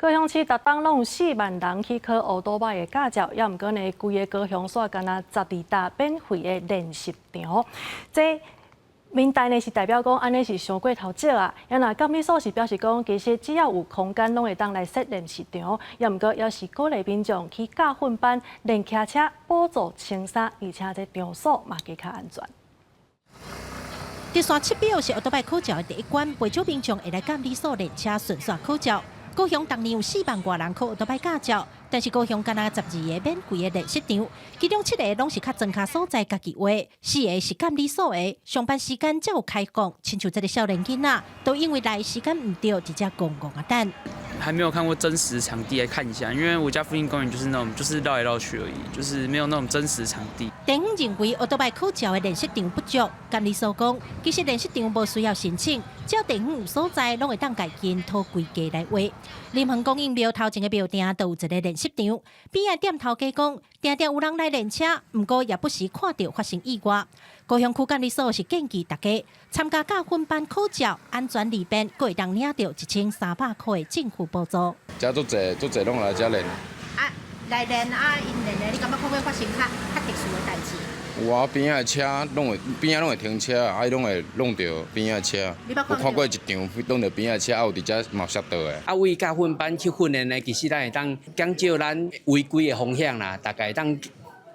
高雄市逐冬攏有4萬人去考歐多擺的駕照，猶毋過呢，規个高雄煞干焦12搭免費的練習場。這明代呢是代表講按呢是傷過頭少啊，啊若監理所是表示講，其實只要有空間，攏會當來設練習場。猶毋過猶是鼓勵民眾去駕訓班練騎車，補助穿衫，而且這場所嘛加較安全。直線測表是歐多擺考照的第一關，袂少民眾會來監理所練車，順紲考照。高雄逐年有4萬外人考歐多擺駕照，但是高雄干焦12個免費的練習場，其中七個攏是較莊跤所在家己畫，四个是監理所的，上班時間才有開放。親像這个少年囡仔，都因為來時間毋對，佇遮戇戇仔等。還沒有看過真實場地來看一下，因為我家附近公園就是那種就是繞來繞去而已，就是沒有那種真實場地。地方認為歐多擺考照的練習場不足，監理所講，其實練習場無需要申請，只要地方有所在，攏會當共根土規劃來畫。林園公園廟頭前的廟埕都有一个練習場，邊仔店頭家講，定定有人來練車，毋過也不時看著發生意外。高雄區監理所是建議大家參加駕訓班考照，安全利便，閣會當領著1300塊的政府補助。遮足濟足濟攏來遮練。啊，來練啊，𪜶練的，你感覺會發生較較特殊的代誌？有啊，邊仔的車攏會，邊仔攏會停車啊，伊攏會弄著邊仔的車。有看過一場弄著邊仔的車，啊有佇遮嘛摔倒的。啊，為駕訓班去訓練呢，其實咱會當減少咱違規的風險啦，大概當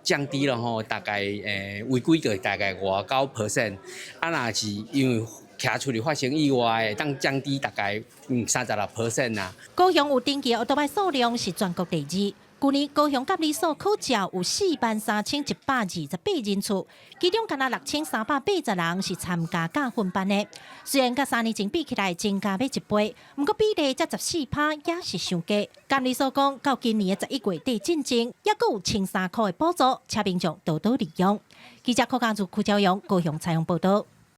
降低了吼，大概違規個大概5九 percent。啊，若是因為騎出去發生意外的，當降低大概36% 啦。高雄有登記的歐多擺數量是全國第二。舊年高雄監理所考照有43,128人次，其中干焦6380人是參加駕訓班的。雖然佮3年前比起來增加欲一倍，毋過比例才14趴，也是傷低。監理所講，到今年的11月底進前，猶閣有1300塊的補助，請民眾多多利用。記者柯家祖、柯朝陽高雄採訪報導。